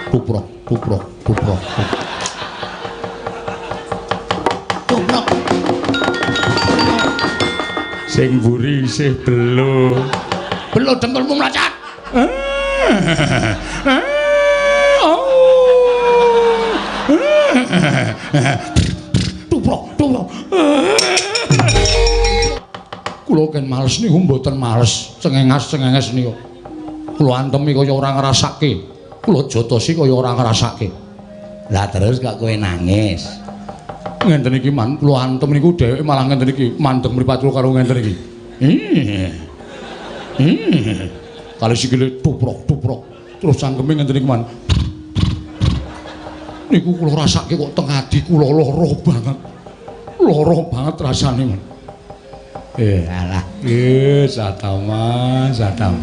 Tuprok, tuprok, tuprok. Tuprok. Sing mburi isih belo. Belo dengkulmu mlacat. Tuprok, tuprok. Kula ken males niku mboten males, cengengas-cengenges niku. Kula antemi kaya ora ngrasake. Kula jotosi kaya ora ngrasake. Lah terus kok kowe nangis? Ngenten iki man, kula antem niku dheweke malah ngenten iki, mandeg mripat kula karo ngenten iki. Kali sikile tuprok-tuprok, terus cangkeme ngenten iki man. Niku kula rasake kok teng ati kula lara banget. Lara banget rasane man. Alah, Satama, Satama.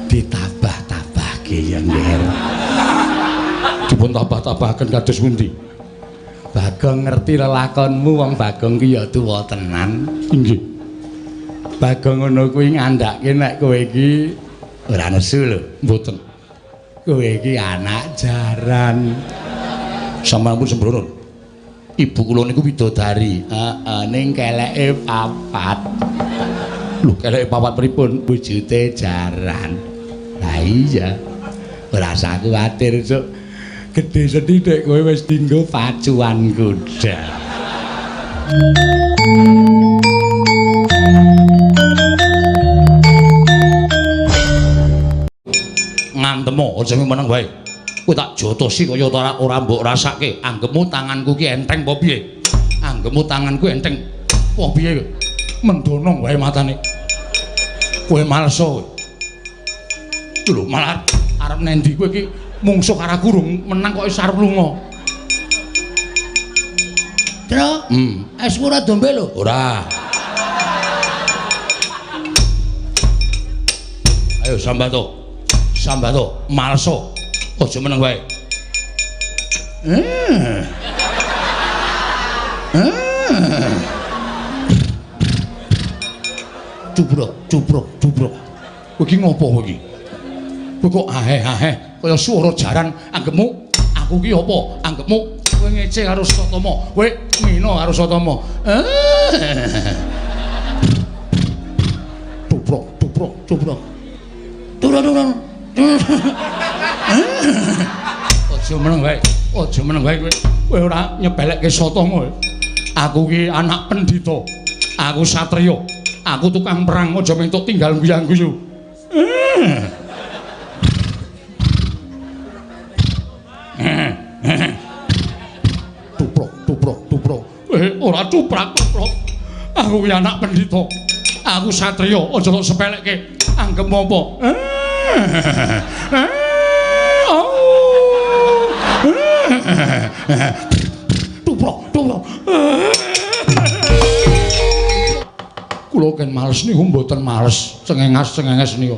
Ditabah-tabahke ya, Nger. Dipun tabah-tabahaken kados pundi? Bagong ngerti lelakonmu, wong Bagong ki ya tuwa tenan. Inggih. Bagong ngono kuwi ngandhake nek kowe iki ora nesu lho. Mboten. Kowe iki anak jaran. Sampeyan pun sembrono. Ibu kula niku widodari. Heeh, ning keleke papat. Lho, keleke papat pripun? Wujute jaran. Lah iya. Ora usah kuwatir, Cuk. Gedhe sethithik kowe wis dinggo pacuan kuda. Ngantemo aja meneng wae. Kowe tak jotosi kaya ora mbok rasake. Anggepmu tanganku ki enteng apa piye? Anggepmu tanganku enteng apa piye? Mendono wae matane. Kowe males kowe. Lho malah arep nendi kowe iki mungsuh karo aku rung menang kok wis arep lunga. Tro, esmu ora dombe lho. Ora. Ayo sambato. Sambato, malso. Aja meneng wae. Cubrok, cubrok, cubrok. Kowe iki ngopo kowe iki? Kowe kok aheh-aheh kaya swara jaran. Anggepmu aku ki apa? Anggepmu kowe ngece karo Satama, kowe ngina karo Satama. Tubrok, tubrok, tubrok. Turun, turun. Aja meneng wae. Aja meneng wae kowe. Kowe ora nyepelekke Satama. Aku ki anak pendhita. Aku satriya. Aku tukang perang, aja mentuk tinggal guyang-guyu. Tuprok, tuprok, tuprok. Ora cuprak, tuprok. Aku ki anak pendhita. Aku satriya, aja tok sepelekke. Anggepmu apa? Tuprok, tuprok. Kula ken males niku mboten males, cengengas-cengenges niku.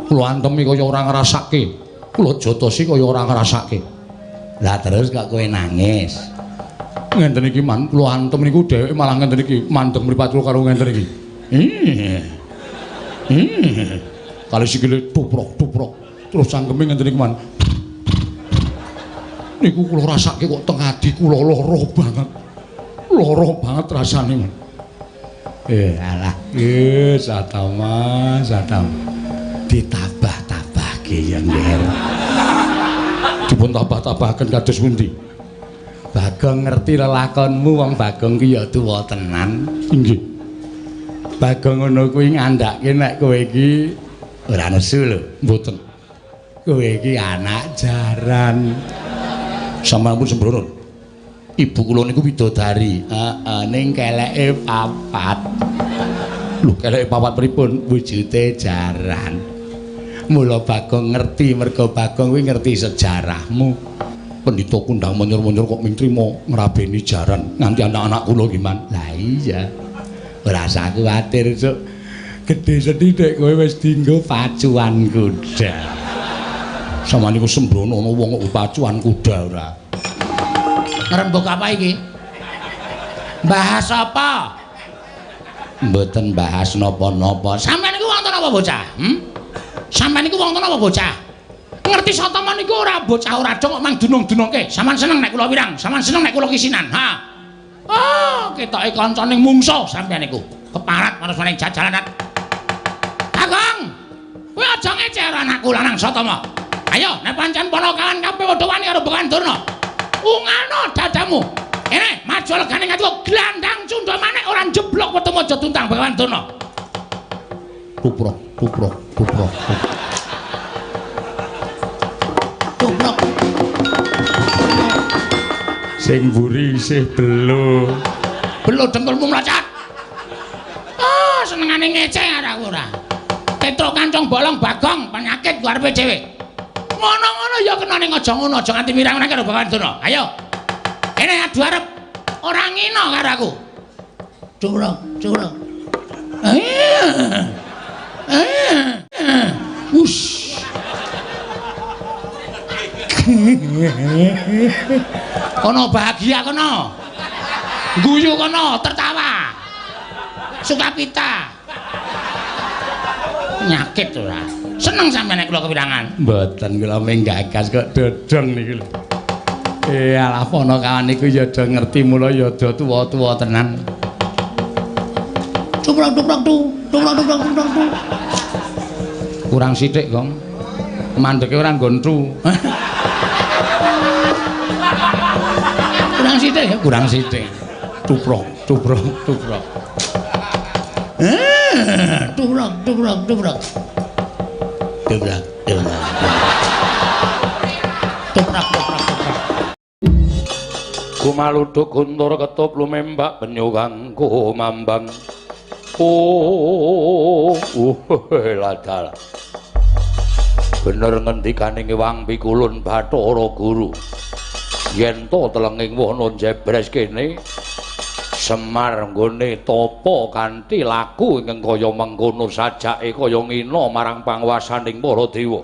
Kula antemi kaya ora ngrasake. Kula jotosi kaya ora ngrasake. Lah terus kok kowe nangis? Ngenten iki man, kula antem niku dheweke malah ngenten iki, mandeg mripat kula karo ngenten iki. Kali sikile tuprok, tuprok. Terus cangkeme ngenten iki man. Niku kula rasake kok teng ati kula lara banget. Lara banget rasane man. Alah, Satama, Satama. Ditabah-tabahke ya, Nger. Dipun tabah-tabahaken kados pundi? Bagong ngerti lelakonmu, wong Bagong ki ya tuwa tenan. Inggih. Bagong ngono kuwi ngandhake nek kowe iki ora nesu lho. Mboten. Kowe iki anak jaran. Sampeyan pun sembrono. Ibu kula niku widodari. Heeh, ning keleke papat. Lho, keleke papat pripun? Wujute jaran. Mula Bagong ngerti, merga Bagong kuwi ngerti sejarahmu. Pendhita kundang menyur-menyur kok ming trima ngrabeni jaran nganti anak-anak kula ki man. Lah iya. Ora usah kuwatir, Cuk. Gedhe sethithik kowe wis dinggo pacuan kuda. Sampeyan niku sembrono ana wong kok pacuan kuda ora. Ngrembug apa iki? Bahas apa? Mboten bahas napa-napa. Sampeyan niku wonten apa bocah? Sampeyan niku wonten apa bocah? Ngerti Satama niku ora bocah ora dong kok mang dunung-dunungke. Sampeyan seneng nek kula wirang, sampeyan seneng nek kula kisinan. Ha. Oh, ketoke kancane mungsuh sampeyan niku. Keparat manusane jajalanan. Kakang, kowe aja ngece karo anakku lanang Satama. Ayo, nek pancen ponokawan kabeh padha wani karo Begawan Durna. Ungano dadamu. Ene, maju legane ngatiku glandang cundha manik ora njeblok wetemu aja tuntang Begawan Durna. Tuprok, tuprok, tuprok. Tuprok. Sing mburi isih belo. Belo dengkulmu mlacat. Ah, senengane ngece karo aku ora. Petruk kancong bolong bagong penyakit ku arepe dhewe. Ngono-ngono ya kena ning aja ngono, aja nganti mirang-mirang karo Begawan Durna. Ayo. Kene adu arep ora ngina karo aku. Curang, curang. Wush. Kono bahagia kono. Guyu kono, tertawa. Sukapita. Penyakit ora. Seneng sampeyan nek kula kewirangan. Mboten kula menggagas kok dodong niku lho. Alah ponokawan niku ya do ngerti mula ya do tuwa-tuwa tenan. Cuprok cuprok tu, cuprok cuprok cuprok tu. Kurang sithik, Gong. Mandeke ora nggon tu. Kurang sithik ya, kurang sithik. Tuprok, tuprok, tuprok. Tuprok, tuprok, tuprok. Tuprok, tuprok. Tuprok, tuprok, tuprok. Kumaluduk guntur ketup lumembak penyu kang kumambang. Oh, ladal. Bener ngendikane Wang Pikulun Bathara Guru. Yen to telenging wana jebres kene Semar nggone tapa kanthi laku ingkang kaya mengkono sajake kaya ngina marang panguwasaning para dewa.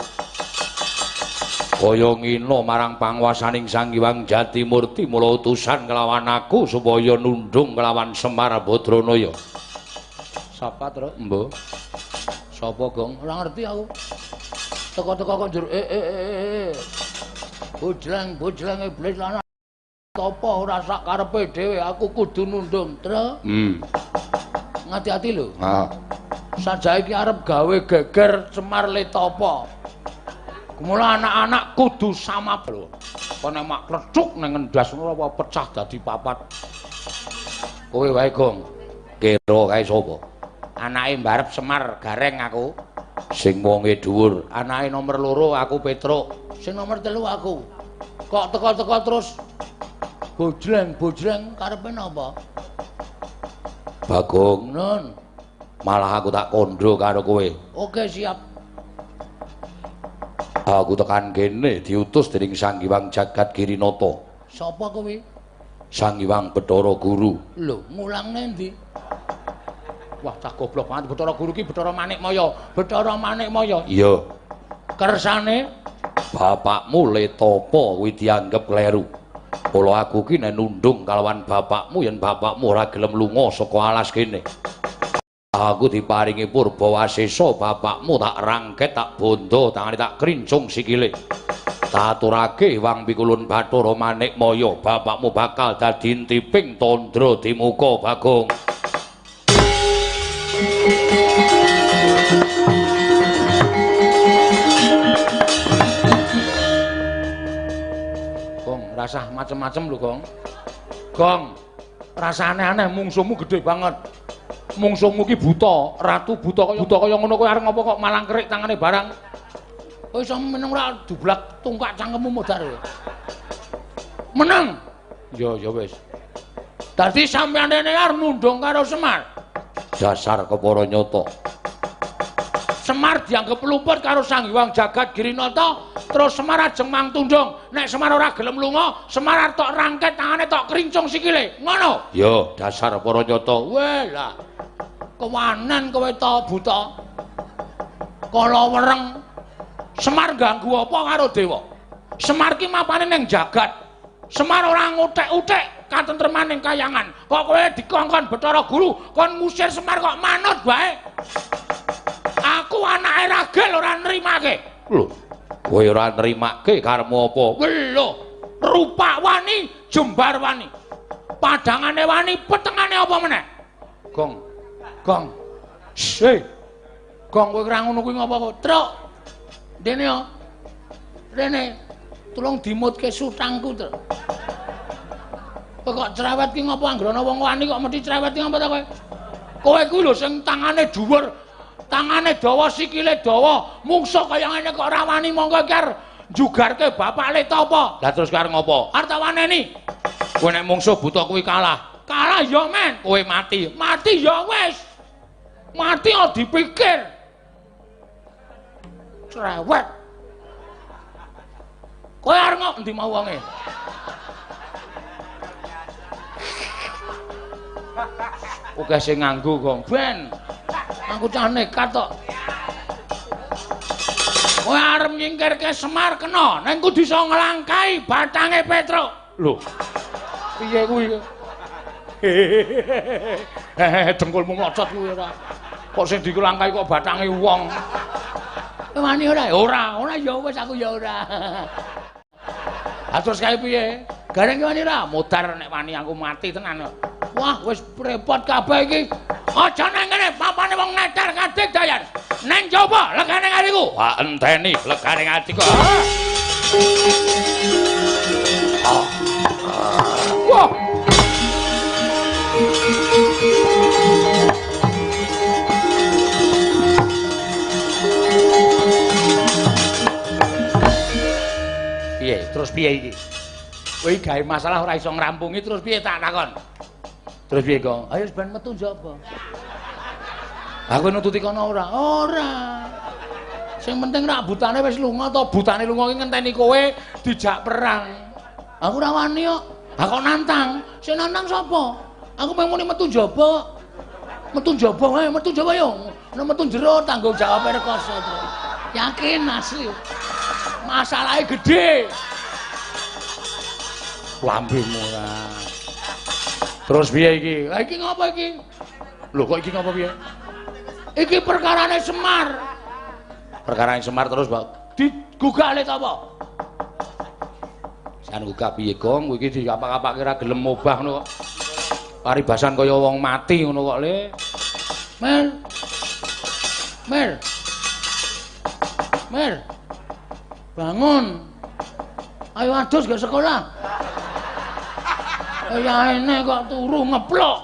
Kaya ngina marang panguwasaning Sang Hyang Jatimurti mula utusan kelawan aku supaya nundung kelawan Semar Badranaya. Sapa, Truk? Mbah. Sapa, Gong? Ora ngerti aku. Teko-teko kok njur Bojleng, bojleng iblis lanang tapa ora sak karepe dhewe, aku kudu nundung, Truk. Ngati-ati lho. Heeh. Sajake iki arep gawe geger Semar le tapa. Mula anak-anak kudu samap lho. Kok nek mak klecuk nang ngendas ngono apa pecah dadi papat. Kowe wae, Gong. Kira kae sapa? Anake mbarep Semar Gareng aku. Sing wonge dhuwur. Anake nomor 2 aku Petruk. Sing nomor 3 aku. Kok teko-teko terus bojleng-bojleng karepe napa? Bagong, Nun. Malah aku tak kandha karo kowe. Oke, siap. Aku tekan kene diutus dening Sang Hyang Jagat Girinata. Sapa kowe? Sang Hyang Bathara Guru. Lho, mulangne ndi? Wah, cah goblok banget. Bathara Guru ki Bathara Manikmaya. Bathara Manikmaya. Iya. Kersane bapakmu le tapa kuwi dianggep kleru. Kala aku ki nek nundung kalawan bapakmu yen bapakmu ora gelem lunga saka alas kene. Aku diparingi purba wasesa bapakmu tak rangket tak bondo tangane tak krincung sikile. Tak aturake Wang Pikulun Bathara Manikmaya bapakmu bakal dadi intiping tandra di muka Bagong. Gong, rasah macem-macem lho, Gong. Gong, rasah aneh-aneh, mungsuhmu gede banget. Mungsuhmu ki buta, ratu buta kaya ngono kowe arep ngopo kok malang kerik tangane barang. Kowe iso meneng ora dublak tungkak cangkemmu modar kowe. Meneng. Ya, ya wis. Dadi sampeyan rene arep nundung karo Semar. Dasar kepara nyata. Semar dianggep luput karo Sang Hyang Jagat Girinata, terus Semar ajeng mangtundung. Nek Semar ora gelem lunga, Semar arep tok rangket tangane tok krincung sikile. Ngono? Ya, dasar para nyata. Weh lah. Kewanen kowe to buta. Kala wereng. Semar ganggu apa karo dewa? Semar ki mapane ning jagat. Semar ora nguthek-uthek katentreman ning kayangan. Kok kowe dikongkon Bathara Guru kon ngusir Semar kok manut wae. Aku anake Ragil ora nrimake. Lho, Kowe ora nrimake karepmu apa? Lho, rupak wani, jembar wani. Padangane wani, petengane apa meneh? Gong. Gong. Hei. Gong kowe ora ngono kuwi ngapa kok? Truk. Dene yo. Rene. Tulung dimutke sutangku, Truk. Kowe kok cerewet ki ngapa anggere ana wong wani kok mesti cerewet ki ngapa ta kowe? Kowe kuwi lho sing tangane dhuwur, tangane dawa, sikile dawa, mungsuh kaya ngene kok ora wani monggo iki arep njugarke bapak le tapa. Lah terus arep ngopo? Arep tak waneni. Kowe nek mungsuh buta kuwi kalah. Kalah ya men, kowe mati. Mati ya wis. Mati kok dipikir. Cerewet. Kowe arep ngok endi mau wonge? Oke sing nganggo gong ben. Aku cah nekat kok. Kowe arep nyingkirke Semar kena, ning kudu iso nglangkai batange Petruk. Lho. Piye kuwi? Hehehe, dengkulmu mlocot kuwi ora. Kok sing diklangkai kok batange wong. Wani ora? Ora, ora ya wis aku ya ora. Ha terus kae piye? Gareng wani ora? Modar nek wani aku mati tenan. Wah, wis repot kabeh iki. Aja nang kene, papane wong neter kadik dayan. Neng coba legane atiku. Wah, enteni legane atiku. Wah. Piye? Terus piye iki? Kowe gawe masalah ora iso ngrampungi terus piye tak takon? Terus piye, Gong? Ayo ben metu njaba. Aku nututi kono ora? Ora. Sing penting rak butane wis lunga to, butane lunga ki ngenteni kowe dijak perang. Aku ora wani kok. Ha kok nantang? Sing nantang sapa? Aku mung muni metu njaba. Metu njaba wae, metu njaba yo. Nek metu jero tanggung jawab rekoso. Yakin asli. Masalahe gedhe. Lambemu ora. Terus piye iki? Lah iki ngopo iki? Lho kok iki ngopo piye? Iki perkarane Semar. Perkarane Semar terus, Pak. Digugah le ta apa? Jan gugah piye, Gong? Kowe iki diapak-apake ora gelem mobah ngono kok. Paribasan kaya wong mati ngono kok, Le. Mer. Mer. Mer. Bangun. Ayo adus gak sekolah. Kaya ene kok turu ngeplok.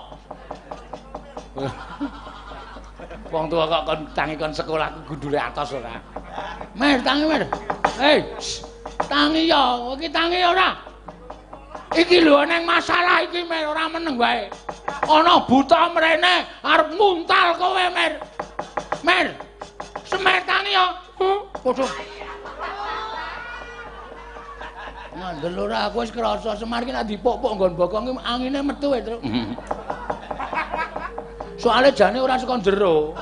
Wong tua kok kon tangi kon sekolah gundule atos ora. Mer tangi mer. Hei, tangi yo, iki tangi ora. Iki lho neng masalah iki mer ora meneng wae. Ana buta mrene arep nguntal kowe mer. Mer. Semer tangi yo. Padha. Ngandel ora aku wis krasa Semar ki nek dipuk-puk nggon bokong ki angine metu wae, Truk. Soale jane ora saka jero.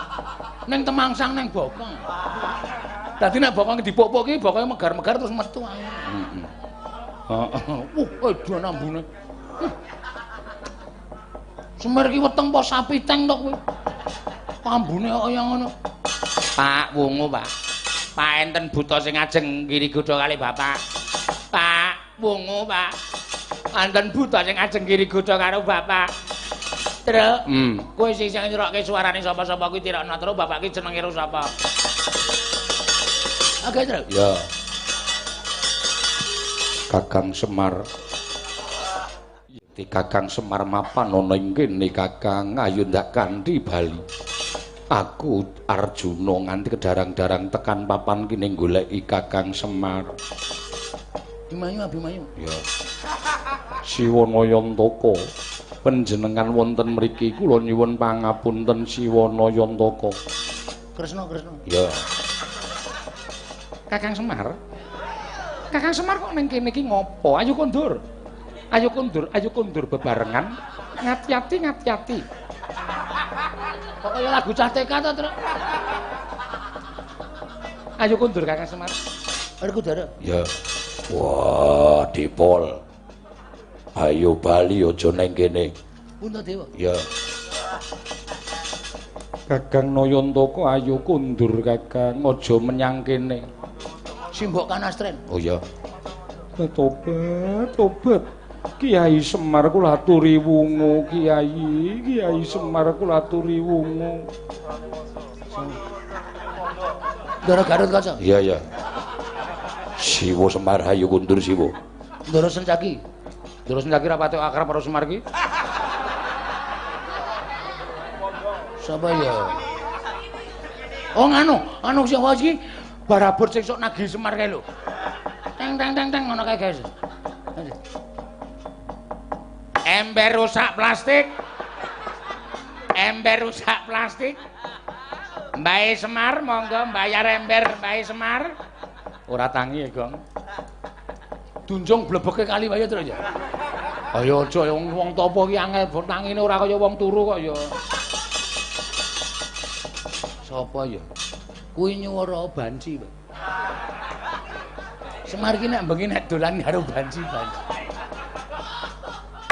Ning temangsang ning bokong. Dadi nek bokong dipuk-puk ki bokonge megar-megar terus metu angine. Heeh. Edan ambune. Semar ki weteng apa sapi teng tok kuwi. Ambune kok kaya ngono. Pak wungu, Pak. Pak enten buta sing ajeng ngiri godha kali Bapak. Pak, wungu, Pak. Wonten buta sing ajeng kiri godha karo Bapak. Truk, kowe sing nyerokke suarane sapa-sapa kuwi tirokno terus bapak ki jenenge ro sapa? Oke, Truk. Ya. Kakang Semar. Yekti Kakang Semar mapan ana ing kene Kakang, ayo ndak kanthi bali. Aku Arjuna nganti kedarang-darang tekan papan kene goleki Kakang Semar. Abimanyu, Abimanyu. Ya. Siwana Yantaka, panjenengan wonten mriki kula nyuwun pangapunten Siwana Yantaka. Kresna, Kresna. Ya. Kakang Semar. Kakang Semar kok ning kene iki ngopo? Ayo kondur. Ayo kondur, ayo kondur bebarengan. Ngati-ati, ngati-ati. Kok kaya lagu cah TK to, Truk? Ayo kondur Kakang Semar. Werkudara. Ya. Wah, dipol. Ayo bali aja neng kene. Puntadewa. Ya. Kakang Nayantaka ayo kondur Kakang, aja menyang kene. Simbok Kanastren. Oh iya. Tobat, tobat. Kiai Semar kula aturi wungu, Kiai, Kiai Semar kula aturi wungu. Ndara Garut Kaca. Iya, iya. Siwa Semar hayu kundur siwa. Ndara Sencaki. Ndara Sencaki ra patek akrab karo Semar ki. Sapa ya? Oh nganu, anu sapa iki? Barabur sing sok nagih Semar kae lho. Teng teng teng teng ngono kae, guys. Ember rusak plastik. Ember rusak plastik. Mbae Semar monggo mbayar ember Mbae Semar. Ora tangi ya, Gong. Dunjung blebeke kali wae terus ya. Ayo aja wong tapa ki angel tangine ora kaya wong turu kok ya. Sapa ya? Kuwi nyuwara banci, Pak. Semar ki nek bengi nek dolan karo banci-banci.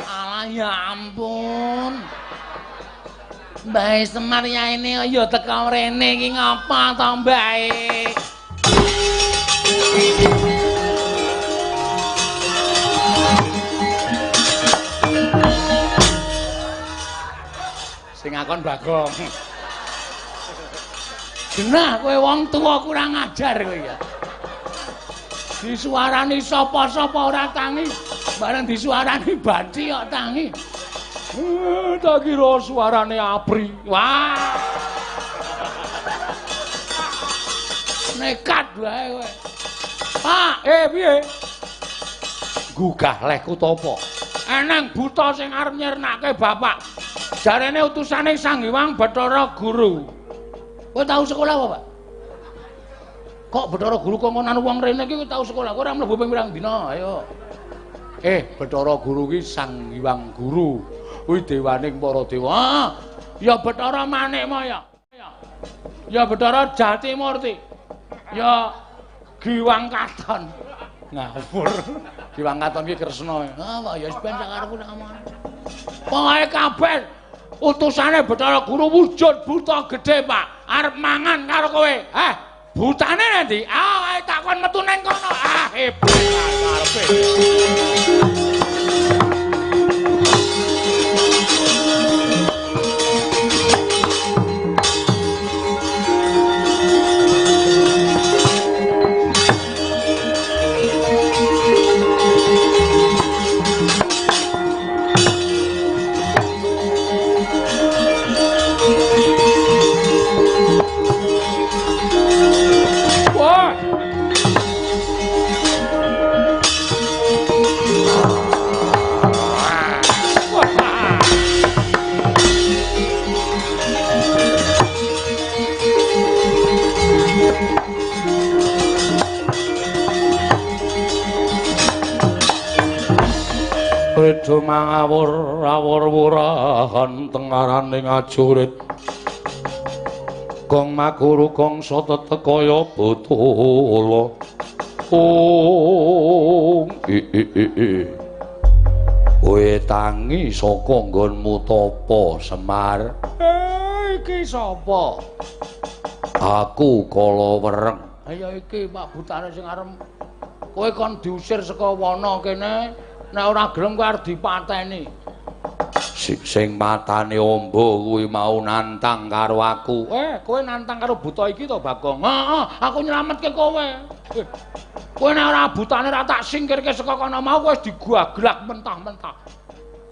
Alah ya ampun. Mbae Semar yaene ya teka rene iki ngapa to, Mbae? Sing ngakon Bagong. Genah kowe wong tuwa kurang ajar kowe ya. Disuarani sapa-sapa ora tangi, bareng disuarani banci kok tangi. Tak kira suarane Apri. Wah. Nekat wae kowe. Pak, piye? Gugah lehku tapa? Eneng buta sing arep nyirnake bapak. Jarene utusane Sang Hyang Bathara Guru. Kowe tau sekolah apa, Pak? Kok Bathara Guru kongkonan wong rene iki tau sekolah? Kowe ora mlebu ping pirang dina? Ayo. Bathara Guru ki Sang Hyang Guru. Kuwi dewaning para dewa. Ah, ya Bathara Manikmaya. Ya Bathara Jatimurti. Ya Giwang Katon. Ngawur. Giwang Katon ki Kresna. Ah, Pak, ya wis ben sakarepku nek omong. Pokoke kabeh utusane Bathara Guru wujud buta gedhe, Pak. Arep mangan karo kowe. Butane nanti? Ah, ae takon metu nang kono. Ah, hebat karepe. Redo mangawur awur wurahan tengaraning ajurit. Gong makuru gongso tetek kaya botolo. Ong i i i i. Kowe tangi saka nggonmu tapa, Semar? Iki sapa? Aku kala wereng. Ayo iki Pak butane sing arep kowe kon diusir saka wana kene. Nek ora gelem kowe arep dipateni. Sing matane ombo kuwi mau nantang karo aku. Kowe nantang karo buta iki to, Bagong? Heeh, aku nyelametke kowe. Kowe nek ora butane ora tak singkirke saka kono mau kowe wis diguaglak mentah-mentah.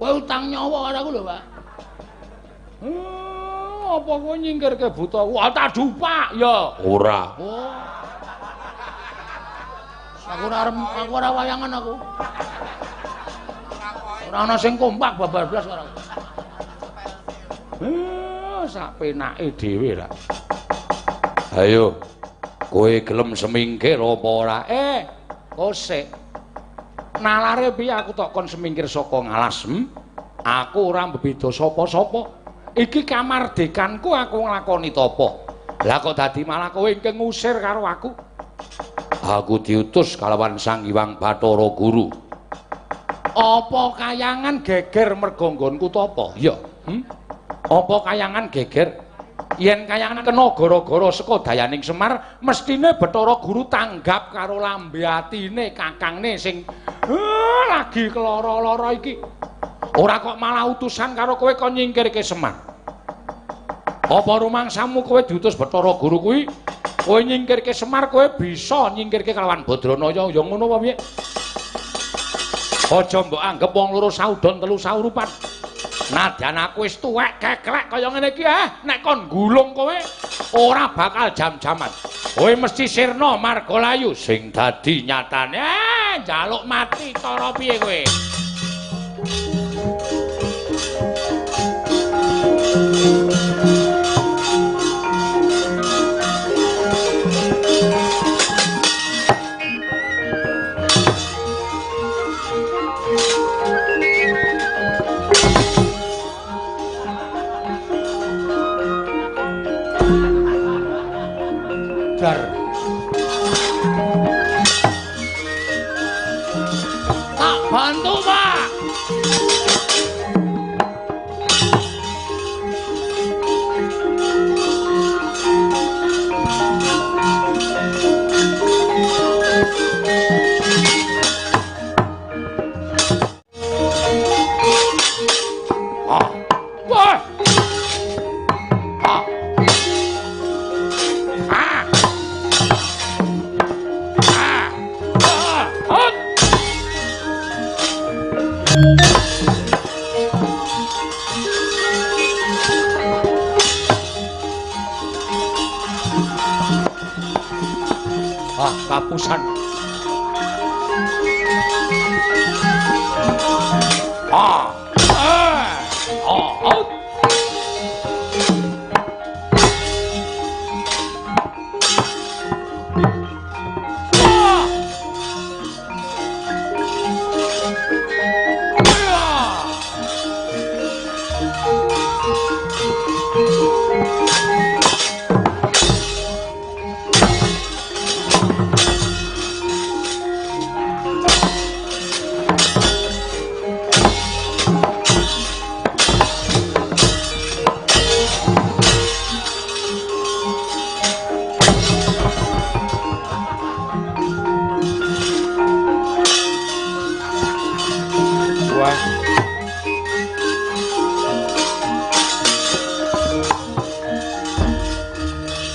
Kowe utang nyawa karo aku lho, Pak. Apa kowe nyingkirke buta? Wah, tak dupak ya. Ora. Oh. Aku ora aku ora wayangan aku. Ora ana sing kompak babar blas ora. Sak penake dhewe lah. Ayo. Kowe gelem semingkir apa ora? Kosek. Nalare piye aku tok kon semingkir saka ngalas? Aku ora mbebeda sapa-sapa. Iki kamardikanku aku nglakoni tapa. Lah kok dadi malah kowe ingkang ngusir karo aku? Aku diutus kalawan Sang Hyang Bathara Guru. Apa kayangan geger mergo nggonku tapa? Ya. Apa kayangan geger? Yen kayangan kena gara-gara saka dayaning Semar, mestine Bathara Guru tanggap karo lambe atine kakangne sing lagi keloro-loro iki. Ora kok malah utusan karo kowe kon nyingkirke Semar. Apa rumangsamu kowe diutus Bathara Guru kuwi kowe nyingkirke Semar, kowe bisa nyingkirke kalawan Badranaya ya ngono apa piye? Aja mbok anggep wong loro saudon telu saurupan. Nadyan aku wis tuwek keklek kaya ngene iki, nek kon gulung kowe ora bakal jam-jaman. Kowe mesti sirna marga layu sing dadi nyatane njaluk mati cara piye kowe? Dar. Tak bantu, Pak. Ah. Wah. Ah. Ah. Ah, kapusan. Ah. Ah. Ah.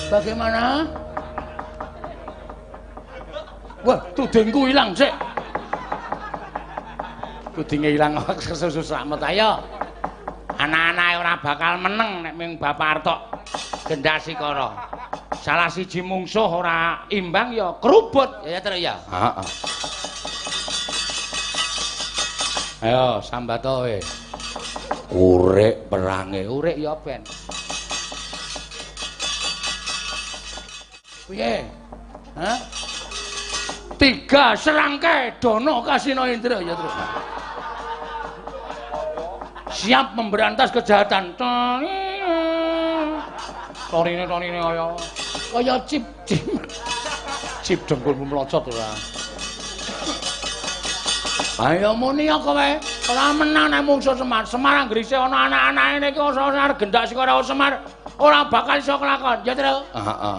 Bagaimana? Wah, tudingku ilang sik. Tudinge ilang kok kesusu slamet ayo. Anak-anake ora bakal meneng nek ming Bapak Artok Gendhasikara. Salah siji mungsuh ora imbang ya kerubut ya Truk ya. Heeh. Ayo sambato kowe. Urek perange, urek ya ben. Piye? Hah? 3 serangkai Dono Kasino Indra ya terus. Siap memberantas kejahatan. Torine torine kaya kaya cip cip. Cip dengkulmu melocot ora. Ayo muni ya kowe. Ora menang nek mungsuh Semar. Semar anggere isih ana anak-anake niki ora gendak sikara Semar ora bakal iso kelakon. Ya terus. Heeh.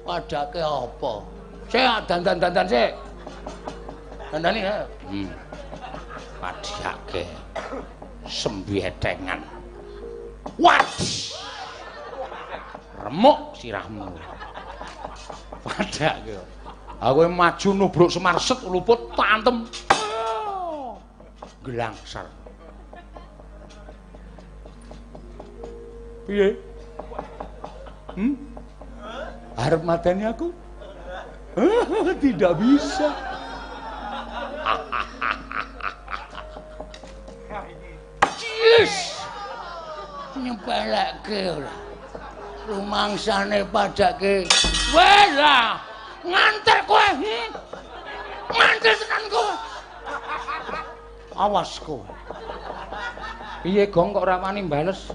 Padake apa? Sik dandan-dandan sik. Dandani ya. Padake sembietengan. Wat. Remuk sirahmu. Padake. Aku maju nubruk Semar set luput tantem. Gelangsar. Piye? Arep mateni aku? Tidak bisa. Yes. Nyepelekke ora. Rumangsane padake. Weh lah, nganter kowe. Nganter tenan kowe. Awas kowe. Piye gong kok ora wani bales?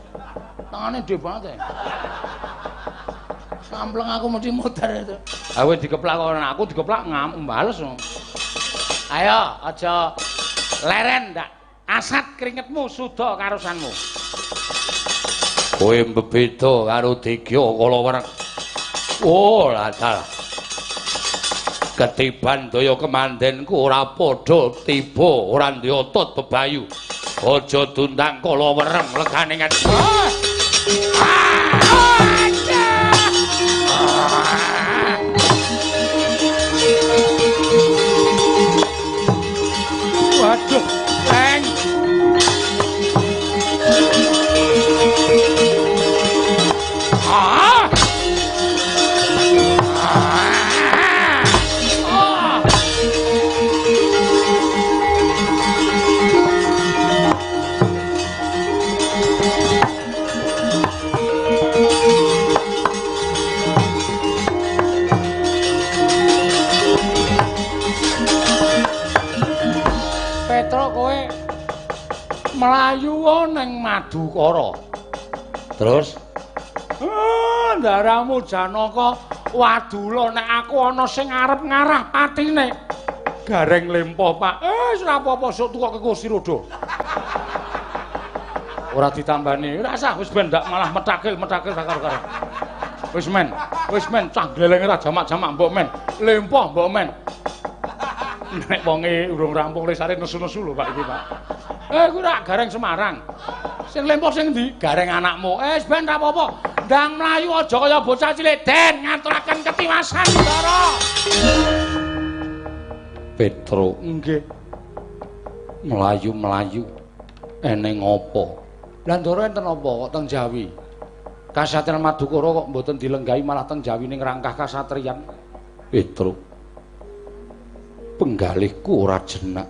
Tangane gedhe banget. Sampleng aku mesti muter itu. Awe dikeplak ora aku dikeplak ngamuk bales. Ayo aja leren ndak. Asat keringetmu suda karusanmu. Kowe mbebeda karo Digya kala wereng. Oh, lah dalah. Ketiban daya kemandenku ora padha tiba, ora duwe otot bebayu. Aja dundang kala wereng legane ngene. Waduh, Leng. Mlayu ning Madukara. Terus ndaramu Janaka wadula nek aku ana sing arep ngarah patine. Gareng lempo, Pak. Wis ora apa-apa sok tukoke kursi roda. Ora ditambani. Ora usah wis ben ndak malah metakil-metakil ra karo-karo. Wis men cah glelenge ra jamak-jamak mbok men. Lempo mbok men. Nek wonge urung rampung lesare nesu-nesu lho Pak iki, Pak. Kuwi rak Gareng Semarang. Sing lempo sing endi? Gareng anakmu. Wis ben ra apa-apa. Ndang mlayu aja kaya bocah cilik den ngaturaken ketiwasan Ndara. Petro, nggih. Mlayu-mlayu eneng apa? Lah Ndara enten apa kok teng Jawi? Kasatriyan Madukara kok mboten dilenggahi malah teng Jawi ning rangkah kasatriyan. Petro, penggalihku ora jenak.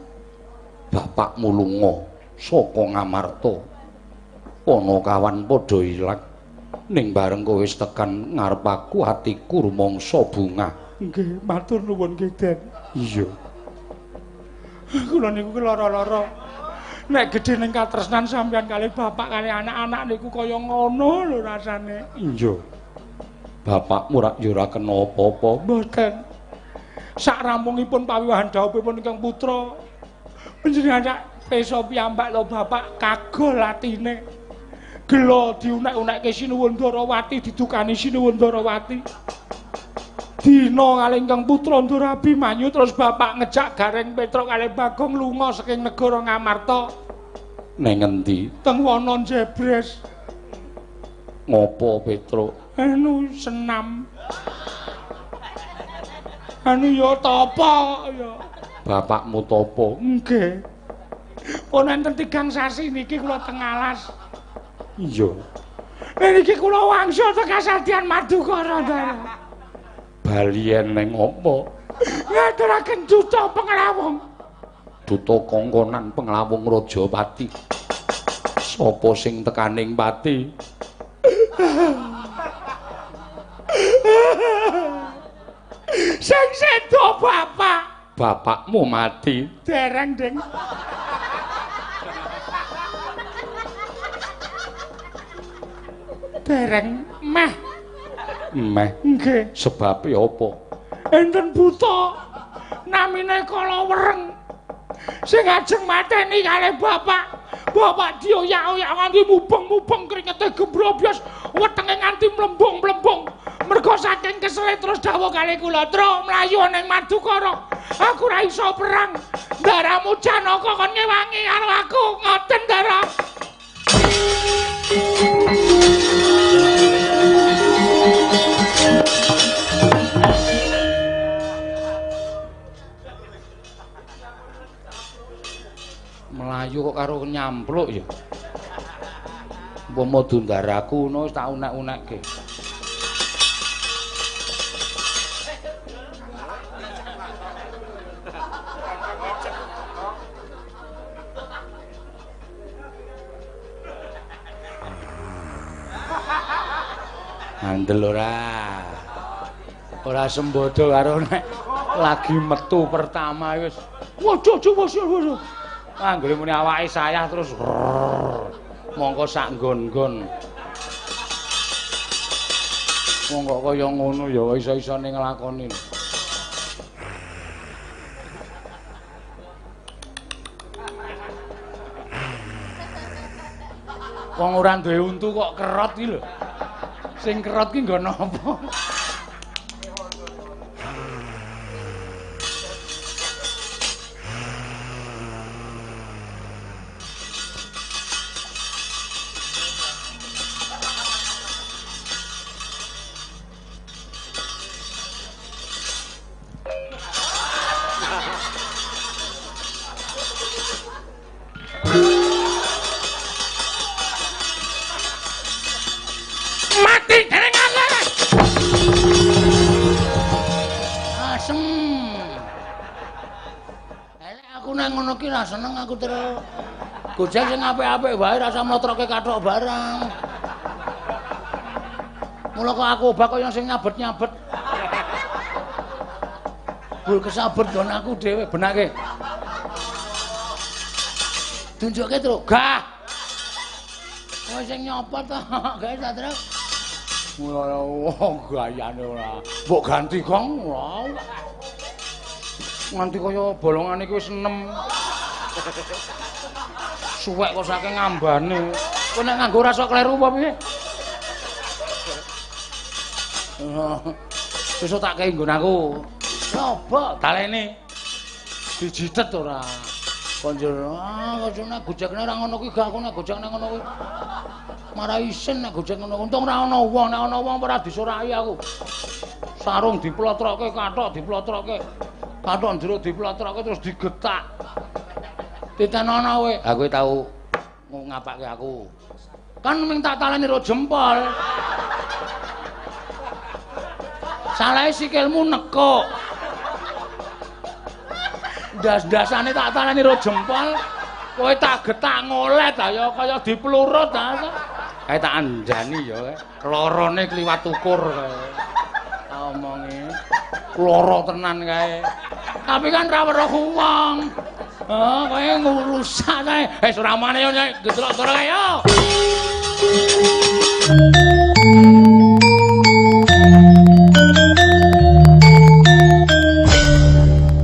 Bapakmu lunga saka Ngamarta. Panakawan padha ilang. Ning bareng kowe wis tekan ngarep aku atiku rumangsa bungah. Nggih, matur nuwun nggih, Den. Iya. Kula niku lara-lara. Nek gedhe ning katresnan sampeyan kalih bapak kalih anak-anak niku kaya ngono lho rasane. Iya. Bapakmu rak ya ora kena apa-apa. Mboten. Sak rampungipun pawiwahan dhawuhipun ingkang putra, panjenengan sak peso piyambak lho bapak kagol atine. Gela diunek-unekke Sinuwun Ndarawati, didukani Sinuwun Ndarawati. Dina kalih ingkang putra Ndara Abimanyu terus bapak ngejak Gareng Petruk kalih Bagong lunga saking negara Ngamarta. Neng endi? Teng wana Jebres. Ngopo Petruk? Anu senam. Anu ya tapa ya. Bapakmu tapa? Nggih. Pun enten 3 sasi niki kula teng alas. Iya. Niki kula wangsul teng Kasatriyan Madukara, Ndara. Balien neng apa? Ngaturaken duta penglawung. Duta kongkonan penglawung Rajapati. Sapa sing tekaning pati? Sing sedo bapak. Bapakmu mati. Dereng, Ding. Dereng meh. Meh. Nggih. Sebabe apa? Enten buta namine Kala Wereng sing ajeng mateni kalih bapak. Bapak dioyak-oyak nganti mubeng-mubeng kringete gembrobyos, wetenge nganti mlembung-mlembung. Mergo saking kesele terus dawuh kalih kula, "Tru mlayu ning Madukara. Aku ora iso perang. Ndaramu Janaka kon ngewangi karo aku." Ngoten, Ndara. Mlayu kok karo nyampluk ya. Umpama dundaraku ngono wis tak unek-unekke. Andel ora. Ora sembodo karo nek lagi metu pertama wis. Waduh, waduh, waduh. Anggere muni awake sayah terus mongko sak nggon-nggon. Wong kok kaya ngono ya iso-isone nglakoni. Wong ora duwe untu kok kerot iki lho. Sing kerot ki nggo napa? Seneng aku terus. Gojek sing apik-apik wae rasa mlotroke kathok barang. Mula kok aku obah kaya sing nyabet-nyabet. Bul kesabet nggon aku dhewe benake. Tunjukke terus. Gah. Kowe sing nyopot to, gawe ta terus. Mula wong gayane ora. Mbok ganti gong ora. Nganti kaya bolongane iki wis 6. Suwek kok saking ngambane. Kowe nek nganggo rasa kleru apa piye? Sesuk tak kei nggon aku. Coba talene. Dijitet ora. Konjur, ah kok nek gojekne ora ngono kuwi gak aku nek gojekne ngono kuwi. Marah isin nek gojek ngono. Untung ora ana wong, nek ana wong ora disoraki aku. Sarung diplotroke, kathok diplotroke. Kathok njero diplotroke terus digetak. Titenono kowe. Ha kowe tau ngapake aku. Kan ming tak taleni ro jempol. Salahe sikilmu nekuk. Ndas-ndasane tak taleni ro jempol, kowe tak getak ngolet ha ya kaya diplurut ta. Kae tak andani ya kae. Lorone kliwat ukur kae. Tak omongi. Loro tenan kae. Tapi kan ra weruh wong. Oh, kowe ngrusak kae. Wis ora mane yo gedelok toro kae yo.